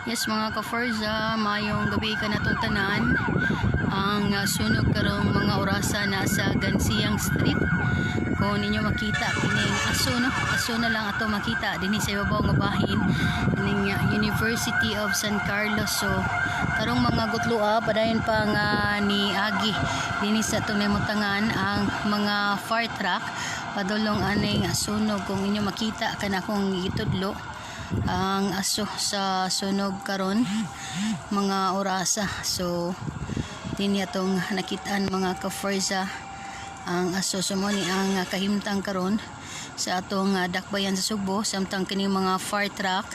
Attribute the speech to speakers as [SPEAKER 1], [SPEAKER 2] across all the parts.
[SPEAKER 1] Yes, mga ka-Forza, mayong gabi ka natong tanan. Ang sunog karong mga orasa nasa Gansiyang Street. Kung ninyo makita kining aso, no, aso na lang ato makita dinhi sa ibabaw nga bahin ning University of San Carlos. So karong mga gutloa, padayon pa nga ni agi dinhi sa atong namutangan ang mga fire truck padulong aning sunog. Kung inyo makita kana akong gitudlo ang aso sa sunog karon mga orasa. So dinhi atong nakitaan, mga ka-Forza, ang aso. So mo ni ang kahimtang karon sa atong dakbayan sa Sugbo samtang kini mga fire truck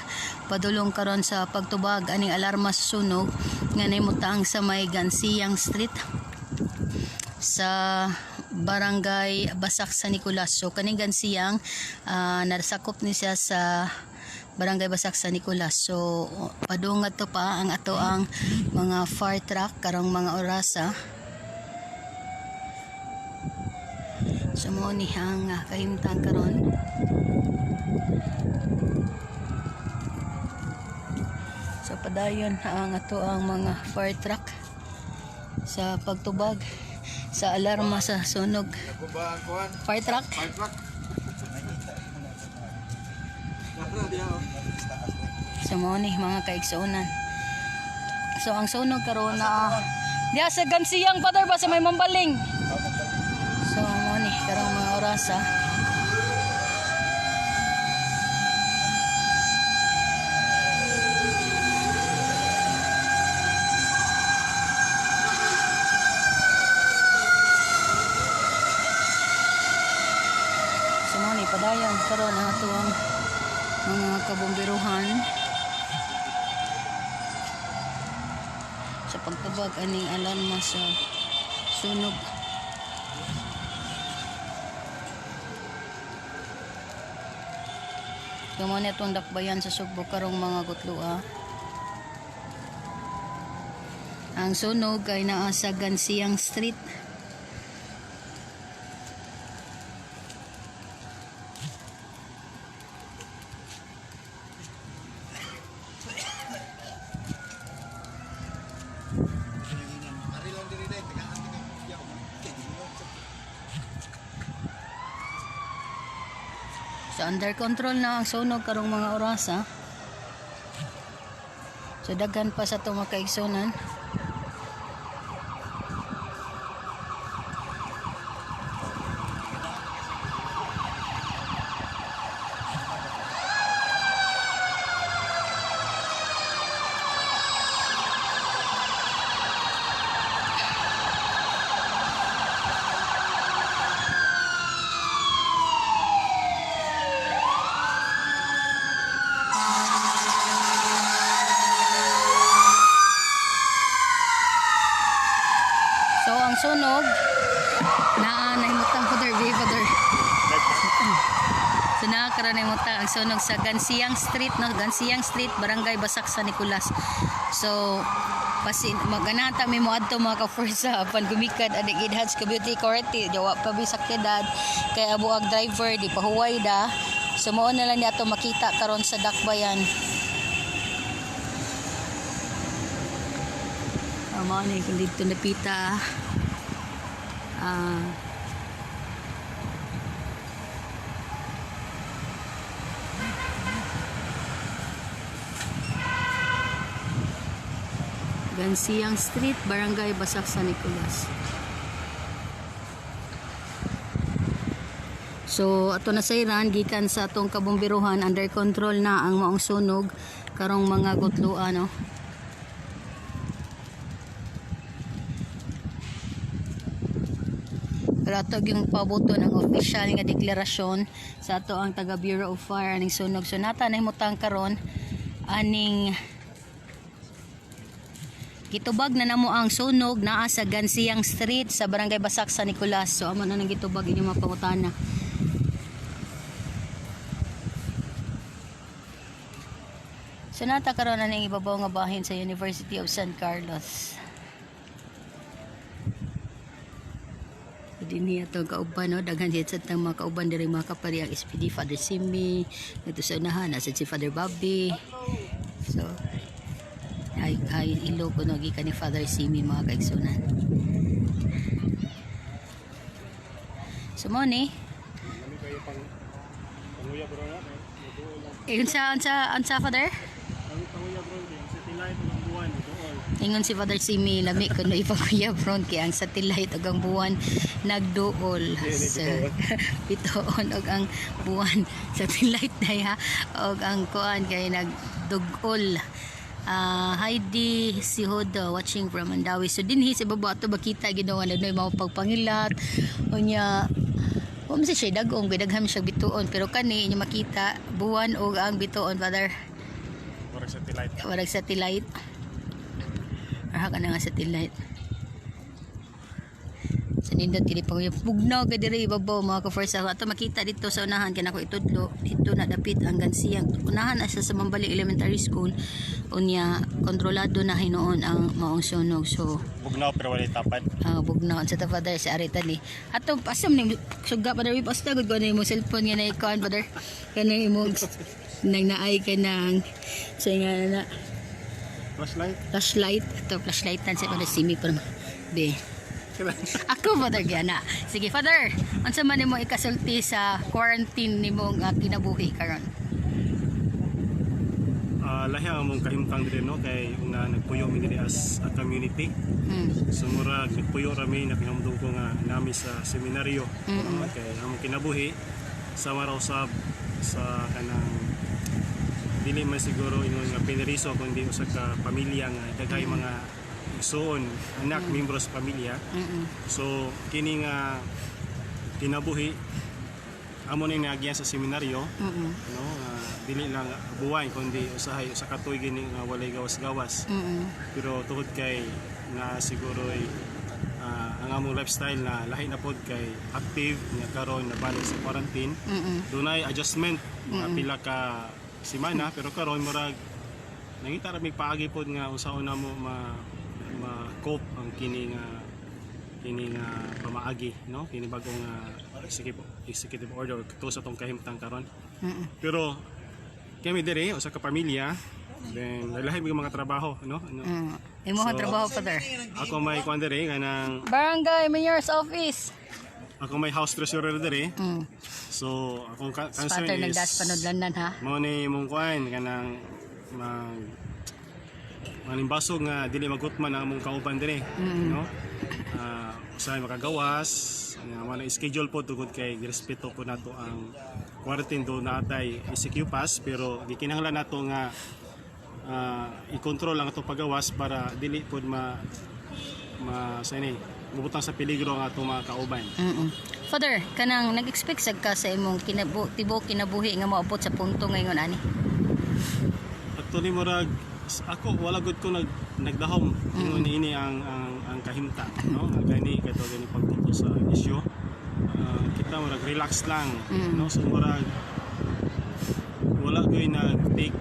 [SPEAKER 1] padulong karon sa pagtubag aning alarma sa sunog nga nahimutang sa may Gansiyang Street sa Barangay Basak San Nicolas. So kaning Gansiyang, nasakop ni siya sa Barangay Basak San Nicolas. So padung to pa ang ato ang mga fire truck karong mga orasa. So mo ni ang kahimtang karon. So padayon ang ato ang mga fire truck sa pagtubag sa alarma sa sunog.
[SPEAKER 2] Ako ba ang kuhan?
[SPEAKER 1] Fire truck?
[SPEAKER 2] Fire truck? Nako diha oh.
[SPEAKER 1] So mo ni, mga kaigsuonan. So ang sunog karon na diha sa Gansiyang, Father, ba sa may Mambaling. So mo ni karong mga orasa. So mo ni padayon karon ang ato ang mga kabomberuhan sa pagtubag aning alarma sa sunog. Kamo na itong dakbayan sa Sugbo karong mga gutloa. Ang sunog ay naa sa Gansiyang Street.
[SPEAKER 2] Ari lang diri dai, tagaan tingay.
[SPEAKER 1] So under control na ang sunog karong mga orasa. So daghan pa sa itong makaigsunan. So ang sunog naa nahimutang, Father, B, Father. So naa karon nahimutang ang sunog sa Gansiyang Street, no, Gansiyang Street, Barangay Basak San Nicolas. So pasin maganata mi moadto, mga ka-Forza, apan gumikad aning Enhanced Community Authority, jawa pa bisak edad kay abo ang driver di pahuway da. So mao na lang ni ato makita karon sa dakbayan. Mao ni kung dito napita. Gansiyang Street, Barangay Basak San Nicolas. So ato na sayran gikan sa atong kabomberuhan, under control na ang maong sunog karong mga gutloa, no. Pero ato yung pabuto ng official nga deklarasyon sa ato ang taga Bureau of Fire aning sunog. So nata nahimutang karon aning gitubag na namo ang sunog naa sa Gansiyang Street sa Barangay Basak San Nicolas. So amo na nang gitubag inyong mga pangutana. So nata karon na ning ibabaw nga bahin sa University of San Carlos. Dinhi ato kauban, no, daghan jud sa tang mga kauban diri, mga kapari, ang SPD Father Simi dito sa unahan, nasa si Father Bobby. So Ay, ay ilo kuno gikan ni Father Simi, mga kaigsunan. So mo ni
[SPEAKER 3] Kami kayo pang panguya bro na. Nagduol lang.
[SPEAKER 1] Ingon sa Father?
[SPEAKER 3] Kami panguya bro din. Satellite ng buwan dool.
[SPEAKER 1] Ingon si Father Simi, lami kuno ipakuya front kay ang satellite ug ang buwan nagduol. So, bituon og ang buwan, satellite na ha, og ang kuan kay nagdugol. Ah, Heidi Sihodo watching from Mandawi. So dinhi sa baba ato makita ginawa na mga pagpangilat. Unya wa man siya dagong kay daghan siya bituon, pero kani inyo makita buwan og ang bituon, Father.
[SPEAKER 3] Murag satellite.
[SPEAKER 1] Warag satellite. Araha ka na nga satellite. Sa nindot kini pang bugnaw kay diri ibabaw, mga ka-first. Ato makita dito sa unahan kay nako itudlo dito na dapit ang Gansiyang. Unahan na siya sa Mambali Elementary School. Unya kontrolado na hinuon ang maong sunog. So
[SPEAKER 3] Bugnaw pero walay tapad.
[SPEAKER 1] Bugnaw sa ta, Father, sa aritan ni. Ato pasam ni suga, Father, basta gud ko na imong cellphone nga na-ikuan, Father. Kanang imong nang naay ka nang sa nga na
[SPEAKER 3] Flashlight.
[SPEAKER 1] Flashlight. Ito flashlight tan sa Father Simi pero be. Ako, Father, gyana. Sige, Father, unsa man nimo ikasulti sa quarantine nimong kinabuhi karon?
[SPEAKER 3] Lahi ang among kahimtang diri no, kay una nagpuyo mi diri as a community. So murag nagpuyo ra mi, nakinamdum ko nga nami sa seminaryo. Kay among kinabuhi sama raw sab sa kanang dili man siguro ingon nga pineriso kundi usa ka pamilya nga daghay mga igsuon, anak, membro sa pamilya. So kini nga kinabuhi amo ni naagian sa seminaryo no, nga dili lang buwan kundi usahay usa ka tuig gini nga walay gawas-gawas. Pero tungod kay na siguro ang among lifestyle na lahi na pod kay active nga karon nabalik sa quarantine, dunay adjustment mga pila ka semana, pero karon murag nangita ra mig paagi pod nga unsaon na mo ma ma cope ang kini nga pamaagi no, kini bagong executive order to sa tong kahimtang karon. Pero kami diri usa ka pamilya, then lahi mig mga trabaho no ano.
[SPEAKER 1] Imo
[SPEAKER 3] So,
[SPEAKER 1] trabaho, Father?
[SPEAKER 3] Ako may kuan diri kanang
[SPEAKER 1] Barangay Mayor's Office.
[SPEAKER 3] Ako may house treasurer diri. So akong concern
[SPEAKER 1] Father
[SPEAKER 3] is
[SPEAKER 1] nagdas panudlanan ha.
[SPEAKER 3] Mao ni imong kuan kanang mag manimbasog nga dili magutman ang among kauban diri no. Usahay makagawas nga wala schedule po tungod kay girespeto po nato ang quarantine, do natay ECQ pass, pero gikinahanglan nato nga i-control ang atong pagawas para dili pod ma ma sa ini mubutang sa peligro ang atong mga kauban.
[SPEAKER 1] Father, kanang nag-expect sad ka sa imong tibuok kinabuhi nga moabot sa punto ngayon ani?
[SPEAKER 3] Actually murag ako wala gud ko nagdahom ingon niini ang kahimtang no, nga gani kato gani pagtuto sa isyu. Kita murag relax lang no, so murag wala koy nag take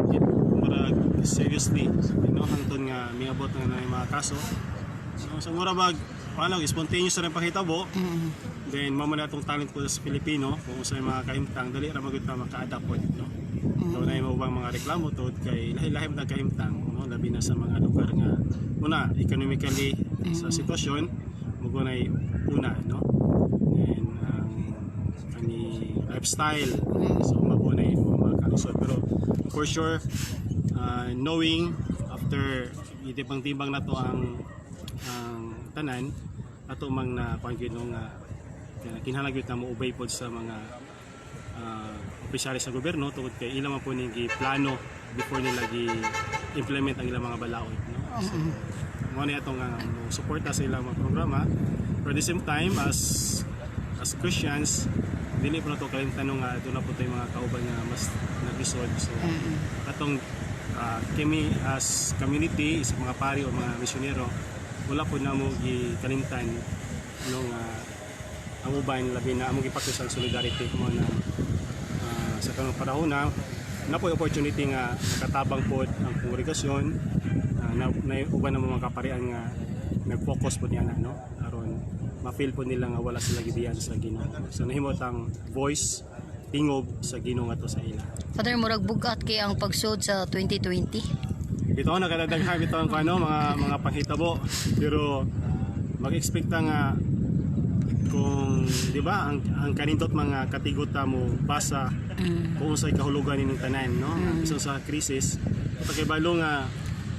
[SPEAKER 3] it murag seriously no, hangtod nga miabot na na yung mga kaso. So murag bag wala, spontaneous na rin pahitabo. Then mao man atong talent po sa Pilipino kung sa mga kahimtang dali ra magud ta maka-adapt pod no. So na yung ubang mga reklamo tungod kay lahi-lahi man ang kahimtang no, labi na sa mga lugar nga una economically sa sitwasyon mo nay una no, and ang kani lifestyle, so mao na yung mga kalusot. Pero for sure, knowing after itibang-tibang na to ang tanan ato mang na kuan gyud no, nga kinahanglan gyud na mo-obey pod sa mga opisyalis sa gobyerno tungod kay ila man po ning plano before nila gi-implement ang ilang mga balaod no. So mo ni atong mo suporta sa ilang mga programa, pero at the same time as Christians dili po nato kalimtan no nga doon na po tayo mga kauban nga mas naglisod. So atong kami as community sa mga pari o mga misyonero wala po namo gikalimtan no nga ang uban, labi na among gipractice ang solidarity mo na sa kanang panahon na na po opportunity nga nakatabang pod ang kongregasyon, na uban ng mga kaparian nga nag-focus po niya na no, aron ma-feel po nila nga wala sila gibiyan sa Ginoo. So nahimot ang voice, tingog sa Ginoo ngadto sa ila.
[SPEAKER 1] Father, murag bugat kay ang pagsud sa 2020.
[SPEAKER 3] Bitaw na kadadaghan bitaw ang ano, mga panghitabo, pero mag-expect ta nga kung di ba ang kanindot mga katigota mo basa kung unsay kahulugan nining tanan, no? Bisan sa krisis, kay balo nga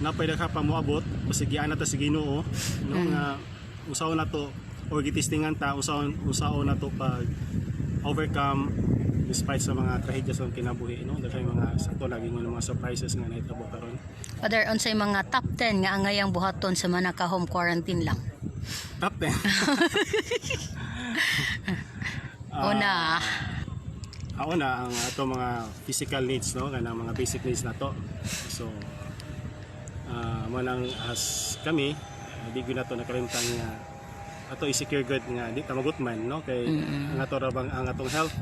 [SPEAKER 3] napay daghan pa moabot, basig giana ta sa Ginoo, no, nga usaon na to or gitistingan ta usaon na to pag overcome despite sa mga trahedya sa kinabuhi, no? Daghan mga sakto lagi nga mga surprises nga nahitabo karon.
[SPEAKER 1] Father, unsay mga top 10 nga angayang buhaton sa mga naka-home quarantine lang?
[SPEAKER 3] Top 10.
[SPEAKER 1] Una,
[SPEAKER 3] Ako na ang ato mga physical needs, no, kanang mga basic needs nato. So mo nang as kami, di gyud nato nakalimtan nga ato i-secure good nga di ta magutman, no, kay ang ato ra bang ang atong health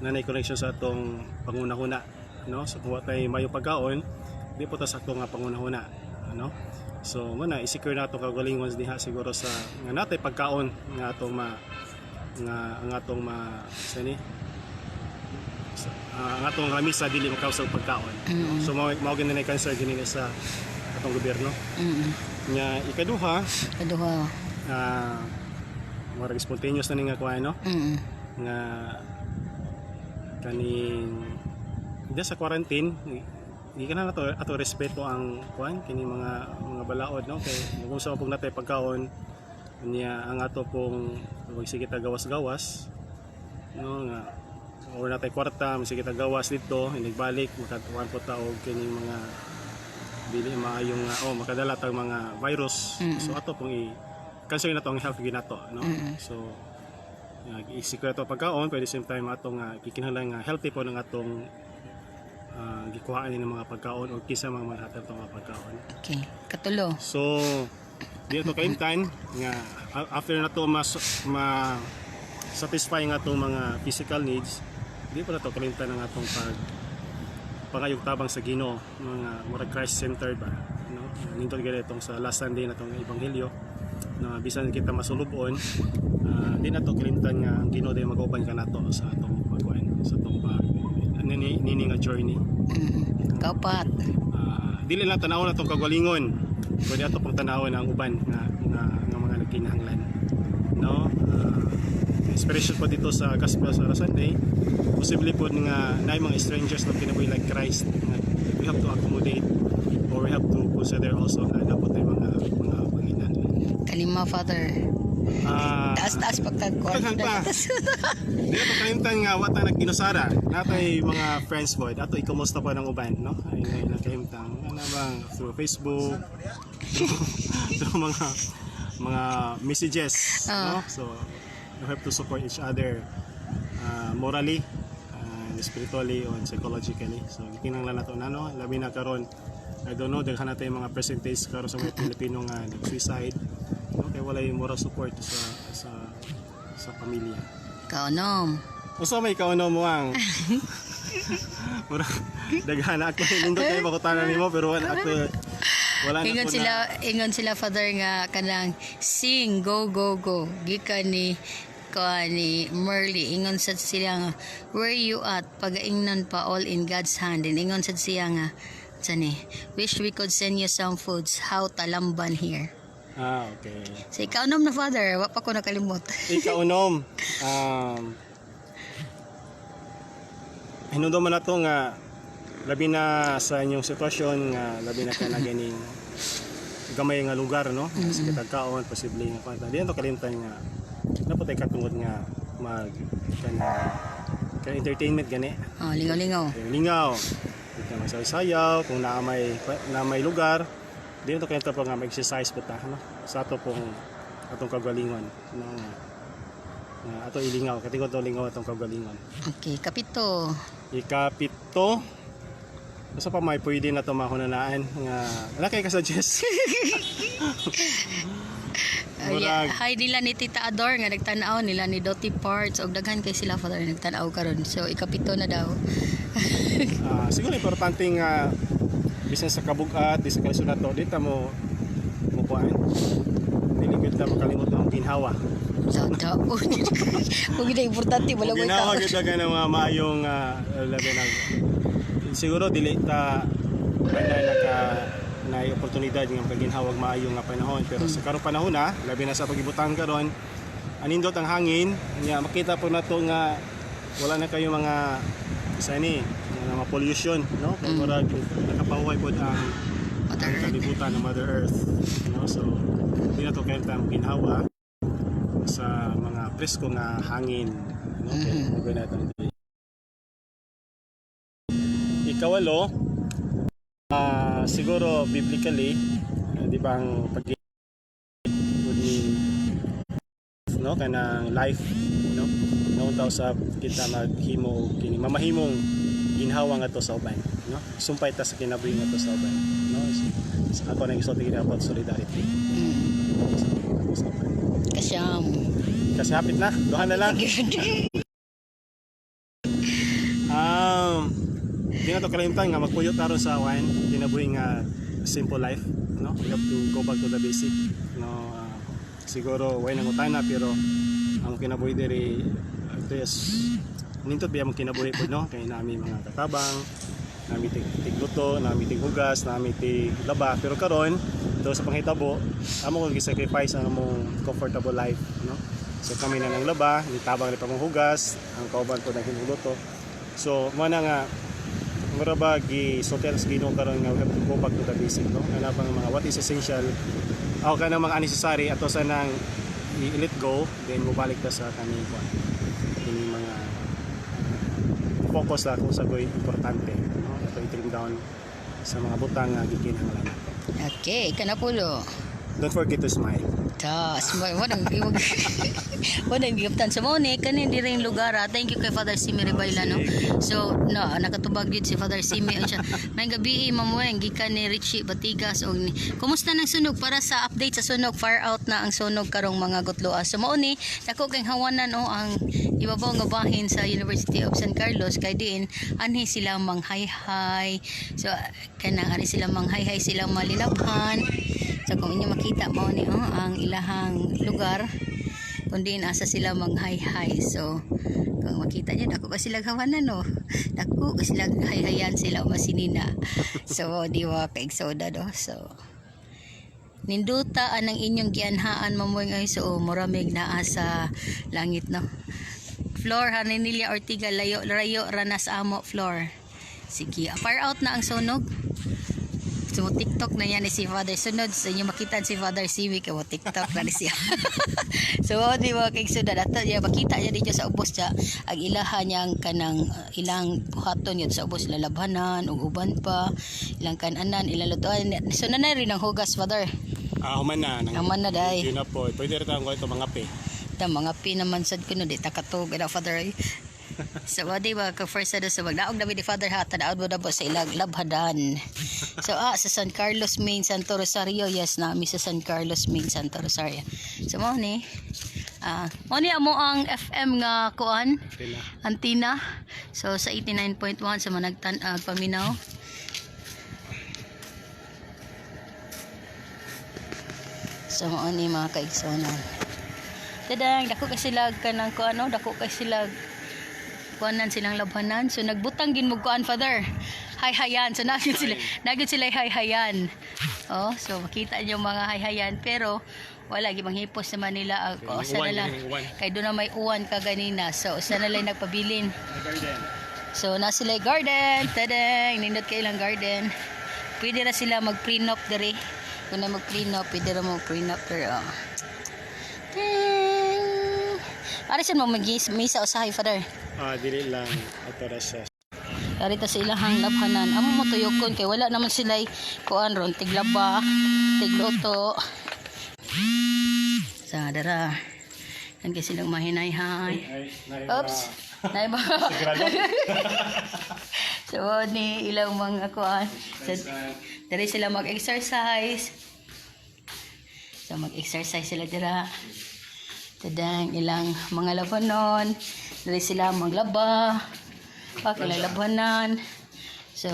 [SPEAKER 3] na nay connection sa atong pangunahuna, no? So kung wa tay mayo pagkaon, di po ta sakto nga pangunahuna, ano? So mo na i-secure nato kagalingon diha siguro sa nga natay pagkaon nga atong ma nga ang atong ma sa ni ang atong lamisa dili makausag pagkaon. So mao mao gani na concern gini sa atong gobyerno. Nya ikaduha,
[SPEAKER 1] Kaduha.
[SPEAKER 3] Murag spontaneous na ni nga kuan, no, nga kaning diya sa quarantine di ka na nato ato respeto ang kuan kini mga balaod, no, kay kung sa pong natay pagkaon niya ang ato pong magsige ta gawas-gawas, no, nga or natay kwarta magsige ta gawas dito, inigbalik makatuan po ta og kining mga dili maayong nga oh makadala tag mga virus. So ato pong i concern na to ang health gyud nato, no? So i-secure ato pagkaon, pero at the same time atong gikinahanglan nga healthy po ng atong gikuhaan ni ng mga pagkaon o kisa mga manhatag itong mga pagkaon.
[SPEAKER 1] Okay. Katulo.
[SPEAKER 3] So di ato kaimtan nga after na to mas ma satisfy nga atong mga physical needs, di pa na to kalimtan ang atong pangayog tabang sa Ginoo, mga murag Christ centered ba, no? Nindot gyud itong sa last Sunday na tong ebanghelyo na bisan kita masulubon, di na to kalimtan nga ang Ginoo day mag-uban ka nato sa atong pagkuan, sa atong pag nini nga journey.
[SPEAKER 1] Kaupat.
[SPEAKER 3] Dili lang tanawon atong kagalingon, pwede ato pang tanawon ang uban nga mga nagkinahanglan, no? Inspiration po dito sa Gospel sa Sunday, posible po nga naay mga strangers na kinabuhi like Christ nga we have to accommodate or we have to consider also na dapat ay mga panginahanglan.
[SPEAKER 1] Kalima, Father. Taas-taas
[SPEAKER 3] Daghan pa.
[SPEAKER 1] pagka-confidence.
[SPEAKER 3] Di ato kalimtan nga wa ta nagginusara. Natay mga friends po. Ato ikumusta pa ng uban, no? Ay ngay lang kahimtang. Ano bang through Facebook, through mga messages, no? So we have to support each other morally, and spiritually and psychologically. So kinahanglan nato na, no, labi na karon. I don't know, daghan natin mga percentage karon sa mga Pilipino nga nag-suicide, no, kay walay moral support sa pamilya.
[SPEAKER 1] Kaunom.
[SPEAKER 3] Usa may kauno mo ang Mura daghan ako, nindot kayo makutanan nimo, pero wala ako, wala na
[SPEAKER 1] Ingon
[SPEAKER 3] ko
[SPEAKER 1] sila,
[SPEAKER 3] na.
[SPEAKER 1] Ingon sila, Father, nga kanang sing go go go gikan ni kuan ni Merly. Ingon sad sila nga where you at pagaingnan pa, all in God's hand. And ingon sad siya nga sa ni wish we could send you some foods, how talamban here.
[SPEAKER 3] Ah, okay.
[SPEAKER 1] So ikaunom na, Father, wa pa ko nakalimot.
[SPEAKER 3] Ikaunom. Hinumdum man nato nga labi na sa inyong sitwasyon nga labi na ka na ganing gamay nga lugar, no, sa kitagkaon, posible nga kwanta di nato kalimtan nga dapat ay katungod nga mag kana kana entertainment gani.
[SPEAKER 1] Oh, lingaw-lingaw.
[SPEAKER 3] Yung lingaw. Di ka magsayaw kung naa may lugar. Di na to kaya pa nga mag-exercise po ta, no? Sa ato pong atong kagalingon, no, nga ato ilingaw, katingon to lingaw atong kagalingon.
[SPEAKER 1] Okay, kapito.
[SPEAKER 3] Ikapito. Asa pa may pwede na to mahunanaan nga wala kay ka-suggest?
[SPEAKER 1] Yeah.
[SPEAKER 3] Murag.
[SPEAKER 1] Hi nila ni Tita Ador nga nagtan-aw, nila ni Dottie Parts og daghan kay sila, Father, nagtan-aw karon. So ikapito na daw.
[SPEAKER 3] Siguro importante nga bisan sa kabugat, di sa kalisod nato, di ta mo kuan. Dili gyud ta makalimot ang ginhawa.
[SPEAKER 1] Sa taon. Kung hindi importante wala mo
[SPEAKER 3] Ginawa
[SPEAKER 1] ikaw.
[SPEAKER 3] gyud ka ng mga maayong labi na siguro dili ta kanay naka na oportunidad nga makaginhawag maayo nga panahon. Pero sa karong panahon na, labi na sa pagibutang karon, anindot ang hangin, nya makita po nato nga wala na kayo mga isa ni mga pollution, no? Kay murag nakapahuway pod ang
[SPEAKER 1] Mother Earth.
[SPEAKER 3] kalibutan ng Mother Earth, no? So di na to kaya tayong ginhawa sa mga presko nga hangin, no? Kaya mm natin. Ikawalo, siguro biblically, di ba ang pag would mean, no, kanang life, no, naunta usab kita maghimo og kini mamahimong ginhawa nga to sa uban, no, sumpay ta sa kinabuhi nga to sa uban, no. So, ako nang gisulti gini about solidarity sa uban.
[SPEAKER 1] Kasyam.
[SPEAKER 3] Kasi hapit na, duha na lang. Di na to kalimtan nga magpuyo taron sa wine kinabuhi nga simple life, no. We have to go back to the basic, no. Siguro way nang utana, pero ang kinabuhi diri is nindot biya mong kinabuhi pod, no, kay nami mga katabang, nami tig tigluto, nami tig hugas, nami tig laba. Pero karon do sa panghitabo, amo ko gi-sacrifice ang among comfortable life, no. So kami na nang laba, nitabang ni pamong hugas, ang kauban po nang hinuluto. So mo na nga mura ba gi-sultian sa Ginoo karon nga we have to go back to the basic, no, kana pang mga what is essential o kanang mga unnecessary ato sa nang i-let go, then mobalik ta sa kaning kuan, kini mga focus sa kung sa goy importante, no, ato i-trim down sa mga butang nga gikinahanglan nato.
[SPEAKER 1] Okay, kanapulo.
[SPEAKER 3] Don't forget to smile.
[SPEAKER 1] Tas, walang iwag. Walang giptan sa mo ni kanin diri lugar. Ah. Thank you kay Father Simi Rebaila, no. So, no, nakatubag gyud si Father Simi siya. May gabi, Ma'am Weng, gikan ni Richie Batigas og ni. Kumusta nang sunog para sa update sa sunog? Fire out na ang sunog karong mga gutloa. So mao ni dako kay hawanan, oh, ang ibabaw nga bahin sa University of San Carlos kay diin anhi sila manghayhay. So kanang ari sila manghayhay, sila malilabhan. So kung inyo makita mo ni, oh, ang ilahang lugar kundi asa sila manghayhay. So kung makita niyo, dako ka sila hawanan, no. Dako ka sila hayhayan sila masinina. So di wa kay soda do. So ninduta anang inyong gianhaan mamoy ngay, so muramig naa sa langit, no. Floor Haninilia Ortiga, layo rayo ranas amo floor. Sige, fire out na ang sunog. So TikTok na yan ni si Father. Sunod sa inyo makita si Father Simi kay mo TikTok na ni siya. So di ba kay sunod ato niya makita niya dito sa ubos siya ang ilaha niyang kanang ilang buhaton yun sa ubos, lalabhanan ug uban pa ilang kananan, ilang lutuan. So nanay rin ang hugas, Father.
[SPEAKER 3] Ah, human na nang,
[SPEAKER 1] Human na, day.
[SPEAKER 3] Yun na po, pwede rin tayong ito mga pe.
[SPEAKER 1] Ta mga pi naman sad kuno di takatug na, Father, ay. So di ba ka first sa magdaog na mi ni Father ha, tanaw mo na po sa ilang labhadan. So sa San Carlos Main Santo Rosario, yes, nami sa San Carlos Main Santo Rosario. So mo ni mo ni amo ang FM nga kuan
[SPEAKER 3] Pila.
[SPEAKER 1] antina. So sa 89.1 sa managtan paminaw. So mao ni mga kaigsonan. Tadang dako kay sila kanang kuan, no, dako kay sila kuanan silang labhanan. So nagbutang gin mo kuan, Father. Hayhayan. So nagyud sila hayhayan. Oh, so makita niyo mga hayhayan pero wala gimanghipos naman nila.
[SPEAKER 3] Okay,
[SPEAKER 1] Oh,
[SPEAKER 3] yung
[SPEAKER 1] sa
[SPEAKER 3] uwan,
[SPEAKER 1] na lang.
[SPEAKER 3] yung uwan.
[SPEAKER 1] Kay doon na may uwan kaganina. So sa na lang nagpabilin.
[SPEAKER 3] Garden.
[SPEAKER 1] So na sila garden. Tadang nindot kay ilang garden. Pwede ra sila mag-prenup diri. Kung na mag-prenup, pwede ra mo prenup diri. Oh. Ting! Ari sa mo mag-misa usahay, Father.
[SPEAKER 3] Ah, dili lang ato ra siya.
[SPEAKER 1] Dari ta sa ilahang labhanan. Amo mo tuyokon kay wala naman sila kuan ron tiglaba, tigluto. Sa dara. Kan kay silang mahinayhay.
[SPEAKER 3] Ay, naiba.
[SPEAKER 1] Oops. Naiba.
[SPEAKER 3] Sigurado.
[SPEAKER 1] So ni ilang mga kuan. So, diri sila mag-exercise. So mag-exercise sila dira. Tadang ilang mga labanon. Diri sila maglaba. Pa ilang labanan. So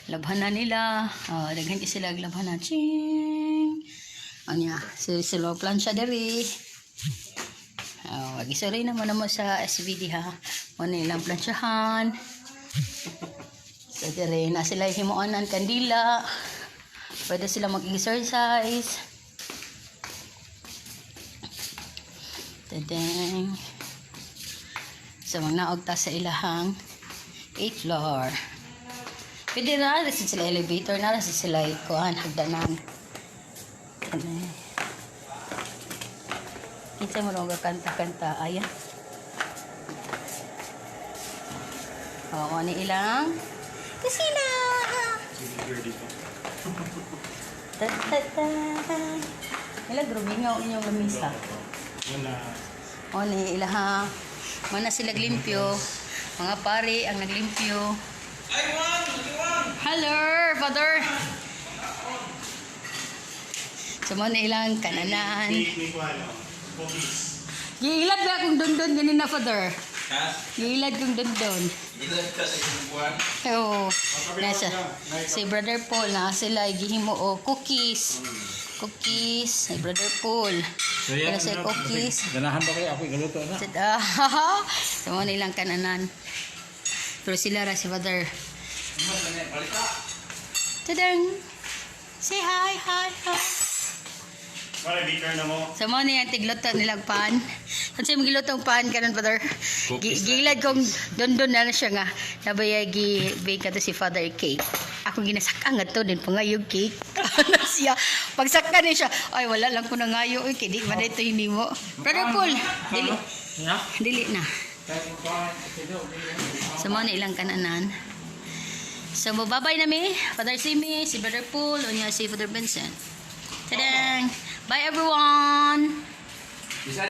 [SPEAKER 1] labhanan nila. Oh, daghan kay sila og labhanan. Ching. Anya, sila sila plancha diri. Oh, gisuri naman naman sa SVD ha. Mo na ilang plantsahan. So dire na sila himuanan kandila. Pwede sila mag-exercise. Tadang. So, magnaog ta sa ilahang 8th floor. Pwede na rin sila elevator na rin sila kuhan hagdanan. Tadang. Kinsa mo nung kanta-kanta ayan. Oo, ni ilang kusina.
[SPEAKER 3] Siguro dito.
[SPEAKER 1] Ta ta ta. Ila grumingaw inyong lamisa.
[SPEAKER 3] Wala.
[SPEAKER 1] O ni ilaha. Mana sila limpyo. Mga pare ang naglimpyo. Hello, Father. So mo na ilang kananan.
[SPEAKER 3] Cake ni kuan no. Cookies.
[SPEAKER 1] Giilad ba akong dondon ganin na, Father?
[SPEAKER 2] Ha?
[SPEAKER 1] Giilad kong dondon.
[SPEAKER 2] Ilan ka sa imong buwan?
[SPEAKER 1] Oo. Nasa si Brother Paul na sila gihimo o cookies. Cookies, si Brother Paul. Pero sa cookies.
[SPEAKER 2] Ganahan ba kayo? Ako galuto na.
[SPEAKER 1] Sa mga nilang kananan. Pero sila ra si Father. Tadang! Say hi, hi, hi.
[SPEAKER 3] Wala baker na mo.
[SPEAKER 1] Sa mga nilang tigluto nilang pan. Ano sa gilutong pan kanon, Father? Gilad kong dondon na na siya nga. Nabaya gi bake ato si Father cake. Ako ginasakang ato din pangayog cake. Ano siya? Pagsaka ni siya. Ay, wala lang ko nangayo. Uy, kay di man ito hinimo. Brother Paul, dili. Dili na. Sa mga na ilang kananan. So, babay na mi. Father Simi, si Brother Paul, o niya si Father Vincent. Tadang! Bye, everyone!